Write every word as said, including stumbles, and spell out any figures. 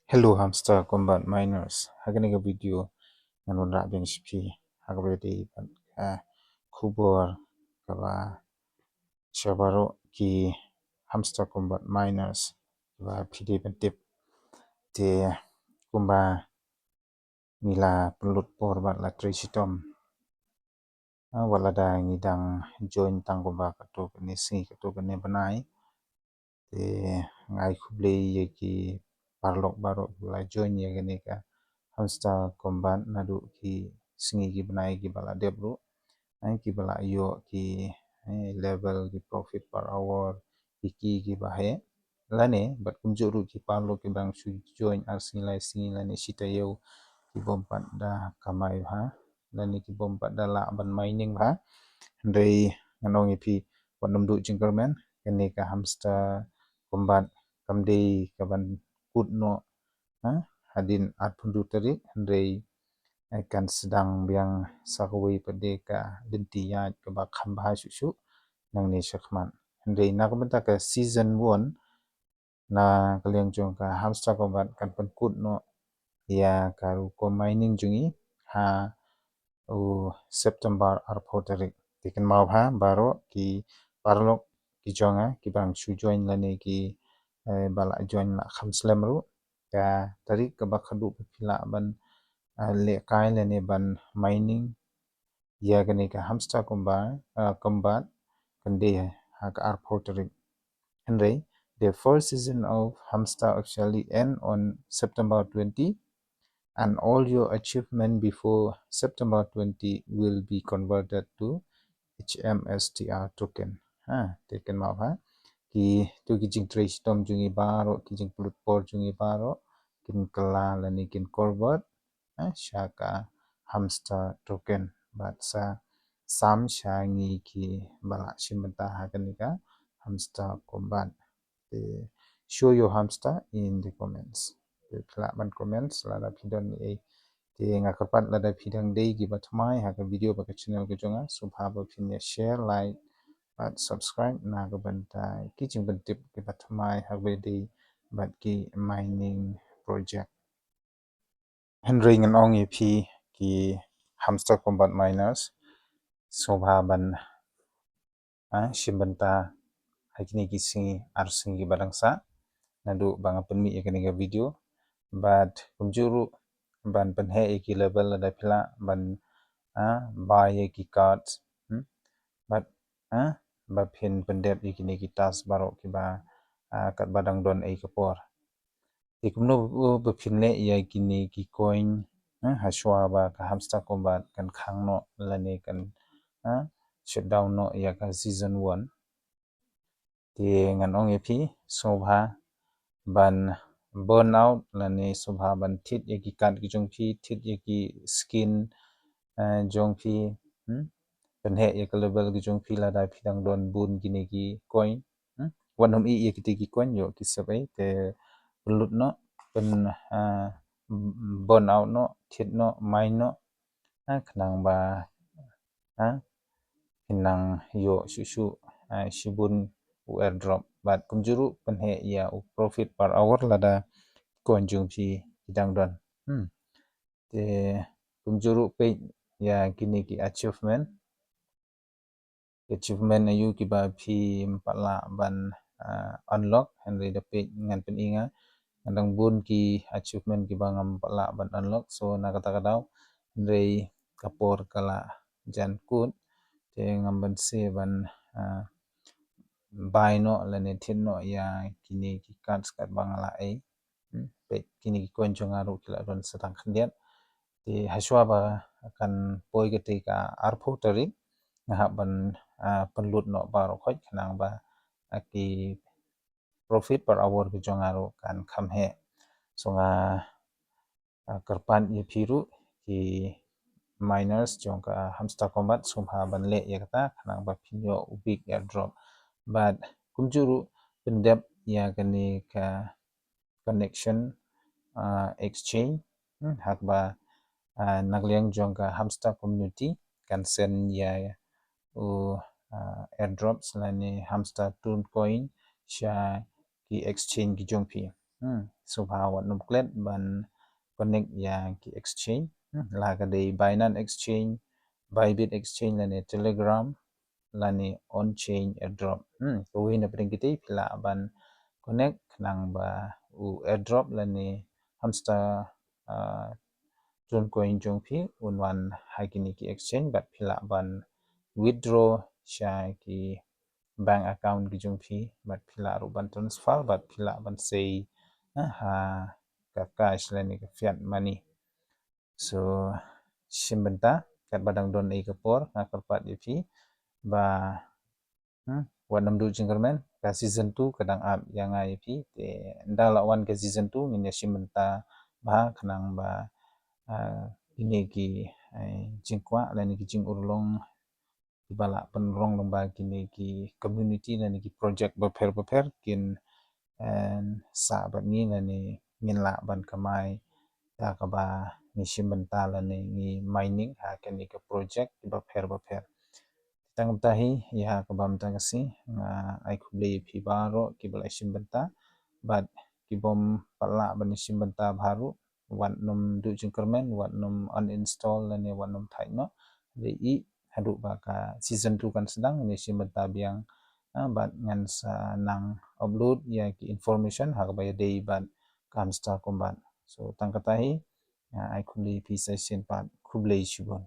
Hello Hamster Kombat Miners. Ha kane ka video ngan wanrah biang sha phi ha kaba ïadei bad ka khubor kaba sha baroh ki Hamster Kombat Miners ba phi dei ban tip. Te kumba ngi la pynlut por bad la trei shitom, ah, wat lada ngi dang join tang kumba katto katne sngi, katto katne bnai. Te nga ai khublei ïa ki paralok baroh kiba la join ïa kane ka Hamster Kombat naduh ki sngi ki bnai kiba la dep ruh. Eh, kiba la ïoh ki, eh, level, ki profit per hour, ki key kiba heh. Lane bad kumjuh ruh ki paralok kiba dang shu join ar sngi lai sngi lane shi taïew, ki bym pat da kamai bha lane ki bym pat da lah ban mining bha. Hynrei ngan ong ïa phi, wat nym duh jingkyrmen, kane ka Hamster Kombat kam dei kaban kut noh, ha, hadien arphew hynriew tarik, hynrei, eh, kan sdang biang sa kawei pat de ka lynti ïaid kaba kham bha shuh shuh nangne shakhmat. Hynrei na ka bynta ka season one, na ka liang jong ka Hamster Kombat kan pynkut noh ïa ka rukom mining jong ngi ha u September arphew tarik. Te kynmaw bha baroh ki paralok ki jong nga kiba dang shu join lane ki, eh, ba la join la kham slem ruh, ka tarik kaba khadduh ba phi lah ban, eh, lehkai lane ban mining ïa kane ka Hamster Kombat, eh, Kombat kan dei ha ka arphew tarik. Hynrei the first season of Hamster officially end on September twenty, and all your achievement before September twenty will be converted to H M S T R token. Ha, te kynmaw bha, kito ki jingtrei shitom jong ngi baroh, ki jingpynlut por jong ngi baroh kin kylla lane kin convert, eh, sha ka Hamster token bad sa sam sha ngi kiba la shim bynta ha kane ka Hamster Kombat. Te show your hamster in the comments. Te phi lah ban comments lada phi don ei. Te nga kyrpad lada phi dang dei kiba thymmai ha ka video bad ka channel ka jong nga, sngewbha ba phin ïa share, like bad subscribe na ka bynta ki jingpyntip kiba thymmai ha kaba ïadei bad ki mining project. Hynrei ngan ong ïa phi ki Hamster Kombat Miners, sngewbha ban, ah, shim bynta ha kine ki sngi ar sngi kiba dang sah naduh ba nga pynmih ïa kane ka video. Bad kumjuh ruh ban pynheh ïa ki level lada phi lah ban, ah, buy ïa ki cards. Hmm? Bad, ah, ba phin pyndep ïa kine ki task baroh kiba, ah, katba dang don ei ka por. Te kumno ba phin leh ïa kine ki coin, eh, hashwa ba ka Hamster Kombat kan khang noh lane kan, eh, shutdown noh ïa ka season one. Te ngan ong ïa phi, sngewbha ban burn out lane sngewbha ban thied ïa ki card ki jong phi, thied ïa ki skin, eh, jong phi, hmm? Pynheh ïa ka level ki jong phi lada phi dang don bun kine ki coin. Hmm? Wat nym ïeh ïa kite ki coin, ïoh ki sep ei, te pynlut noh, pyn, ah, burn out noh, thied noh, mine noh, ah, khnang ba, ah, phin nang ïoh shuh shuh, ah, shibun u airdrop. Bad kumjuh ruh pynheh ïa u profit per hour lada coin jong phi ki dang don. Hmm. Te kumjuh ruh peit ïa kine ki achievement. Achievement aïu kiba phim pat lah ban, ah, unlock, hynrei da peit ngan pyni nga. Nga dang bun ki achievement kiba ngam pat lah ban unlock. So na kata ka daw, hynrei ka por ka la jan kut, te ngam banse ban, ah, buy noh lane thied noh ïa kine ki cards katba nga la ei. Hmm, peit kine ki coin jong nga ruh ki la don sa tang khyndiat. Te hashwa ba kan poi kata ka arphew tarik, nga hap ban, ah, pynlut noh baroh khoit khnang ba, ah, ki profit per hour ki jong nga ruh kan kham heh. So nga, ah, kyrpad ïa phi ruh ki miners jong ka Hamster Kombat, sngewbha ban leh ïa kata khnang ba phin ïoh u big airdrop. Bad kumjuh ruh pyndep ïa kane ka connection, ah, exchange, hmm, ha kaba, ah, na ka liang jong ka Hamster community kan send ïa u, ah, airdrops lane Hamster Toon coin sha ki exchange ki jong phi. Hmm, sngewbha wat nym klet ban connect ïa ki exchange. Hmm, la ka dei Binance Exchange, Bybit Exchange lane Telegram lane on chain airdrop. Hmm, kawei na pdeng kita phi lah ban connect khnang ba u airdrop lane hamster, ah, Tron Coin jong phi un wan ha kine ki exchange bad phi lah ban withdraw sha ki bank account ki jong phi bad phi lah ruh ban transfer bad phi lah ban sei, ah, ha ka cash lane ka fiat money. So shim bynta katba dang don ei ka por, nga kyrpad ïa phi ba, hmm, wat nym duh jingkyrmen, ka season two ka dang ap ïa nga ïa phi. Te ynda la wan ka season two ngin ïa shim bynta bha khnang ba, ah, kine ki, eh, jingkwah lane ki jingurlong kiba la pynrong lyngba kine ki community lane ki project bapher bapher kin, eh, sah bad ngi lane ngin lah ban kamai da kaba ngi shim bynta lane ngi mining ha kine ki project bapher bapher. Tang mynta hi ïa kaba mynta ka sngi nga ai khublei ïa phi baroh kiba la shim bynta bad kibym pat lah ban shim bynta baroh, wat nym duh jingkyrmen, wat nym uninstall lane wat nym thait noh. Dei i haduh ba ka season two kan sdang, ngin shim bynta biang, ah, bad ngan sa nang upload ïa ki information ha kaba ïadei bad ka Hamster Kombat. So tang kata hi, ah, ai khublei phi sa shisien pat, khublei shibun.